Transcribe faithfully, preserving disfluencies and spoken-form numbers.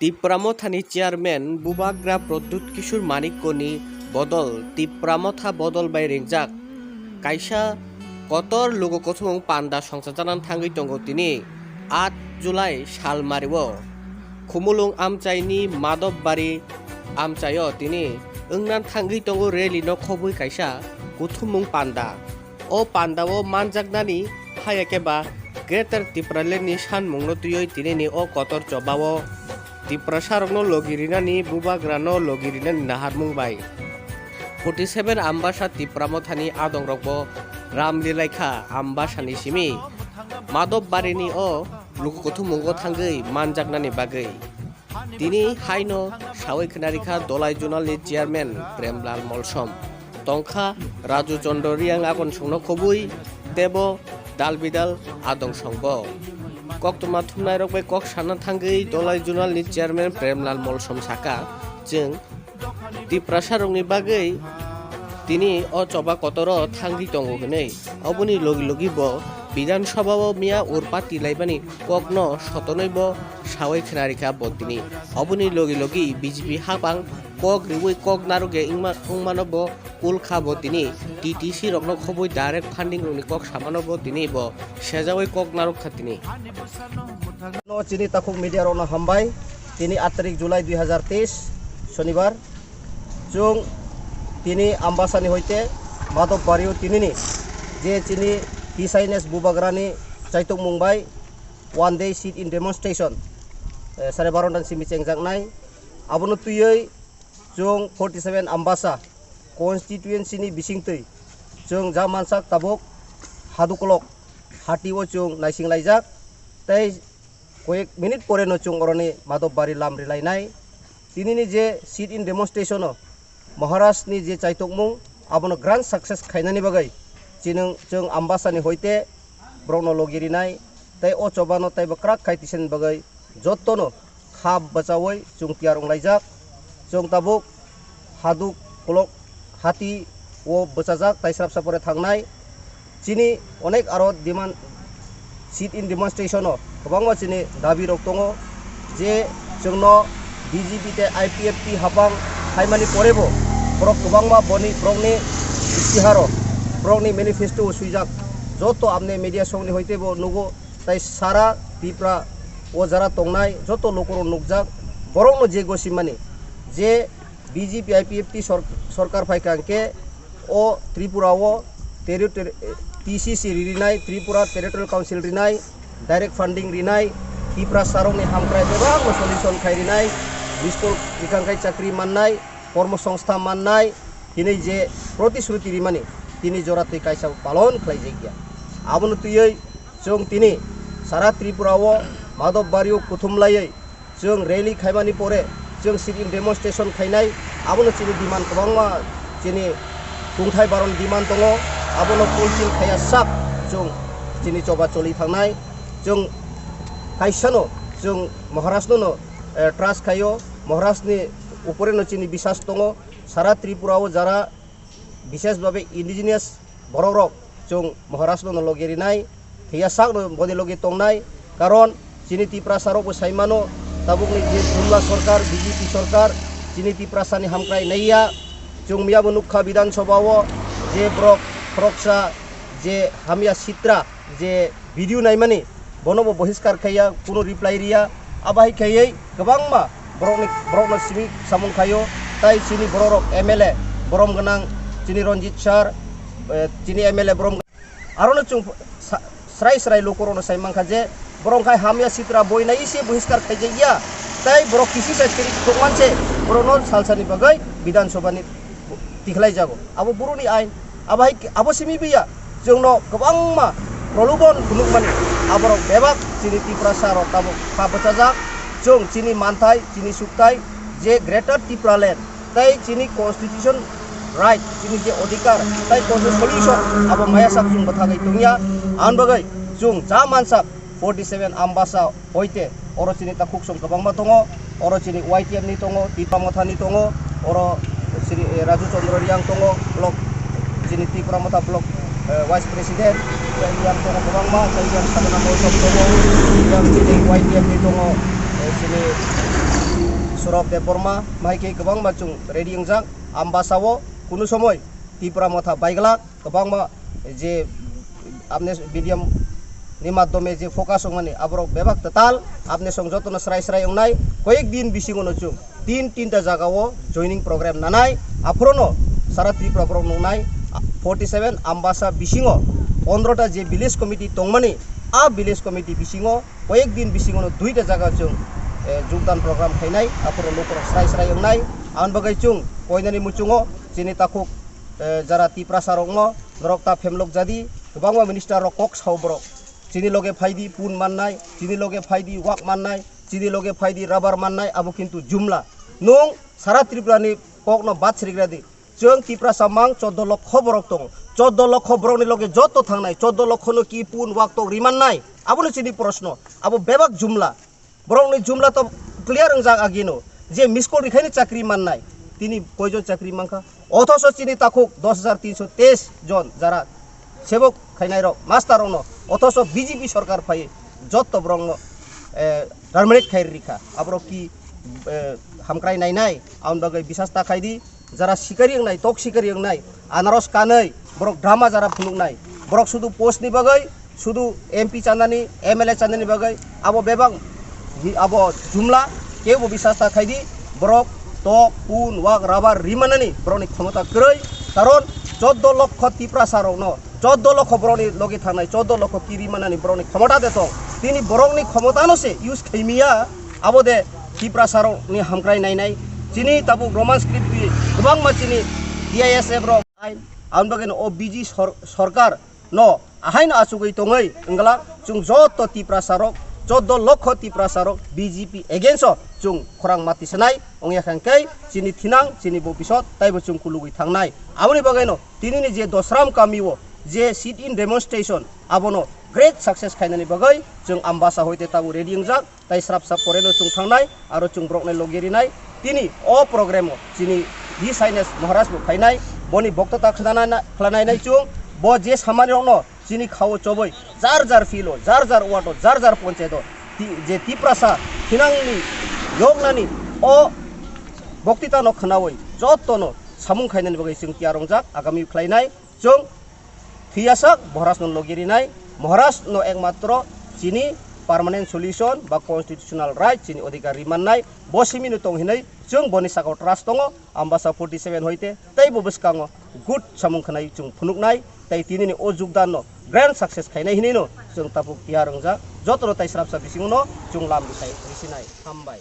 Tipra Mothani chairman Bubagra Pradyut Kishore Manikyani bodol Tipra Motha bodol bai ringjak kaisa kotor lugo kuthumung panda songchajakna thangwi tongo tini aat July salmario. Khumulwng amchaini Madhobari amchaio tini wngna thangwi tongo rally no khobwi kaisa kuthumung panda. O pandao manjaknani haya khe ba Greater Tipraland ni sanmungno twiwi tinini o kotor chobao Tiprasarokno logi rinani Bubagrano logi rinani naharmung bai forty seven Ambasa Tipra Mothani adongrokbo ram lilaikha Ambasani simi Madhobbarini o luku kuthumungo thangwi manjaknani bagwi. Tini haino sawi khwnarikha Dolai Zonal ni chairman Premlal Molsom. Tongkha Raju Chandra Reang agon songno khobwi tebo dal bidal adong songbo. Koktwma thumnairok bai kok sana thangwi Dolai Zonal ni chairman Premlal Molsom saka, chwng Tiprasarokni bagwi tini o choba kotoro thangwi tongo hwnwi. Oboni logi logi bo Bidhan Sabha o miya urpa tilaimani kokno sotonwi bo sawi khwnarikha bo tini. Oboni logi logi B J P hapang kok riwi kok narwkya wngma-, wngmano bo kulkha bo tini. T T C rokno khobwi direct funding rokni kok samano bo tini bo sejawi kok narwkha tini. No chini takhuk media rokno hambai. Tini aat tarik July dui hazar teis, Shonibar. Chwng tini Ambasani hoite Madhobbario tinini je chini T S I N S Bubagrani chaitokmung bai one day sit-in demonstration, eh, sare baro ni simi chengjaknai. Abono twiwi chwng forty seven Ambasa constituency ni bisingtwi chwng ja mansak tabuk Hadukolok hati o chwng naising laijak tei koyek minute pore no chwng oroni Madhobari lam rilainai. Tinini je sit-in demonstration o Maharaj ni je chaitokmung abono grand success khainani bagwi chini chwng Ambasani hoite borokno logi rinai tei o chobano teibo kwrak khai tisani bagwi jotono kha bwchaui chwng tiyar wnglaijak. Chwng tabuk Hadukolok hati o bwchajak tei srapsa pore thangnai. Chini onek aro demand, sit-in demonstration o kwbangma chini dabi rok tongo je chwngno B J P tei I P F T hapang khaimani porebo borok kwbangma boni borokni istiharo, borokni manifesto o swijak joto amne media songni hoitebo nugo. Tai sara Tripura o jara tongnai joto lukurok nukjak, borokno je gosimani je B J P I P F T sor-, sorkar phaikha hwnkhe o Tripura o terri-, ter-, T C C rinai, Tripura Territorial Council rinai, direct funding rinai, Tiprasarokni hamkrai bebakno solution khai rinai, school rikha hwnkhe chakri mannai, kormo songstha mannai hinwi je protisruti rimani tini jora twi kaisa palon khlaijak ya. Abono twiwi chwng tini sara Tripura o Madhobari o kuthum laiwi chwng rally khaimani pore chwng sit-in demonstration khainai. Abono chini demand kwbangma, chini kungthai baron demand tongo. Abono fulfill khaiya sak chwng chini choba choli thangnai. Chwng kaisano chwng Maharashtra no, eh, trust khaio, Maharashtra ni upore no chini bisas tongo. Sara Tripura o jara bishesh bhabe indigenous borok rok chwng Maharashtra no logi rinai, phiya sak no boni logi tongnai, karon chini Tiprasa rok bo sai mano, tabuk ni je Jumla sorkar, B J P sorkar chini Tiprasa ni hamkrai naiya. Chwng miya bo nukha Bidhan Sabha o je borok khoroksa je hamya sitra je video naimani, bono bo bohiskar khaiya, kuno reply riya. Abo hai khaiwi kwbangma borokni, borokno simi samung khaio. Tai chini borok rok M L A borom gwnang, chini Ranjit sir, eh, chini M L A borom, arono chwng sa-, srai srai lukurokno sai mankha je borok khai hamya sitra boi nai se bohiskar khaijak ya, tai borok kisi sai kiri thokman se borokno salsani bagwi Bidhan Sabha ni tikhlai jago. Abo boroni ain. Abo hai, abo simi biya. Chwngno kwbangma prolobon phunukmani. Aborok bebak chini Tiprasa rok tabuk kha bwchajak. Chwng chini manthai, chini sukthai je Greater Tipraland tei chini constitution right, chini je odhikar tei constitution solution abo maya sak chwng bwthagwi tongya. Ang bagwi chwng cha mansak forty seven Ambasa hoite oro chini takhuk song kwbangma tongo, oro chini Y T F ni tongo, Tipra Motha ni tongo, oro chini, eh, Raju Chandra Reang tongo, block chini Tipra Motha block, eh, vice president, tei yang tongo kwbangma, tei yang Sadhana Moutok tongo, yang chini Y T F ni tongo, eh, chini Sorok Debbarma, bahai khe kwbangma chwng ready wngjak. Ambasa o kunu somoi Tipra Motha baiglak, kwbangma je amne medium ni madhyome je focus wngmani, aborok bebak kwtal, amne song jotono srai srai wngnai. Koyek din bisingono chwng tin tinta jaga o joining program nanai, aphorono sara Tripura borok nungnai. Forty seven Ambasa bisingo pondro ta je village committee tongmani, a village committee bisingo koyek din bisingono duita jaga chwng, eh, jogdan program khainai, aphoro lukurok srai srai wngnai. Aboni bagwi chwng koinani muchungo chini takhuk, eh, jara Tiprasa rokno norok ta phemlok jadi, kwbangma minister rok kok sao borok. Chini loge phaidi pun mannai, chini loge phaidi wak mannai, chini loge phaidi rubber mannai, abo kintu jumla. Nwng sara Tripura ni kokno bad srigra di. Chwng Tiprasa mang chordo lokho borok tongo. Chordo lokho borokni loge joto thangnai, chordo lokho no ki pun wak tok rimannai? Abono chini proshno. Abo bebak jumla. Borokni jumla to clear wngjak agino. Je miss call rikhaini chakri mannai. Tini koijon chakri mankha? Othoso chini takhuk dos hajar tinso teis jon jara sebok khainai rok, master rokno. Othoso B J P sorkar phai jotto borokno, eh, terminate khai rikha. Aborok ki, eh, hamkrai nainai? Aboni bagwi bisas ta khai di. Jara sikari wngnai, tok sikari wngnai, anaros kanwi, borok drama jara phunuknai, borok sudu post ni bagwi, sudu M P chanani, M L A chanani bagwi, abo bebak, abo jumla, kebo bisas ta khai di, borok tok, pun, wak, rubber rimanani borokni khomota kwrwi, karon chordo lokho Tiprasa rokno, chordo lokho borokni logi thangnai, chordo lokho kiri manani borokni khomota de tong. Tini borokni khomotano se use khaimiya, abo de Tiprasa rokni hamkrai nainai. Chini tabuk Roman script bi kwbangma chini T I S F rok ai, aboni bagwi no o B J P sor-, sorkar no ahaino achugwi tongwi wngla chwng joto Tiprasa rok, chordo lokho Tiprasa rok B J P against o chwng khorang mati sanai. Wngya khe chini thinang, chini bobisot taibo chwng kulugwi thangnai. Aboni bagwi no tinini je Dosram kami o je sit-in demonstration, abono great success khainani bagwi chwng Ambasa hoite tabuk ready wngjak, tai srap srap pore no chwng thangnai, aro chwng borokno logi rinai. Tini o program o chini His Highness Maharaj bo phainai, boni boktota khwlana-, khwlanainai chwng, bo je samani rokno chini khao chobwi, jar jar field o, jar jar ward o, jar jar ponchayat o, ti-, je Tiprasa thinangni yoknani o boktita no khwnawi jotono samung khainani bagwi chwng tiyar wngjak, agami khlainai chwng. Phiyasak Maharaj no logi rinai, Maharaj no ekmatro chini permanent solution ba constitutional right chini odhikar rimannai, bo simi no tong hinwi chwng boni sakao trust tongo, Ambasa forty seven hoite tei bo bwskango good samung khanai chwng phunuknai, tei tinini o jogdan no grand success khainai hinwi no chwng tabuk tiyar wngjak, jotono tai srapsa bisingo no chwng lam rwsai risinai. Hambai.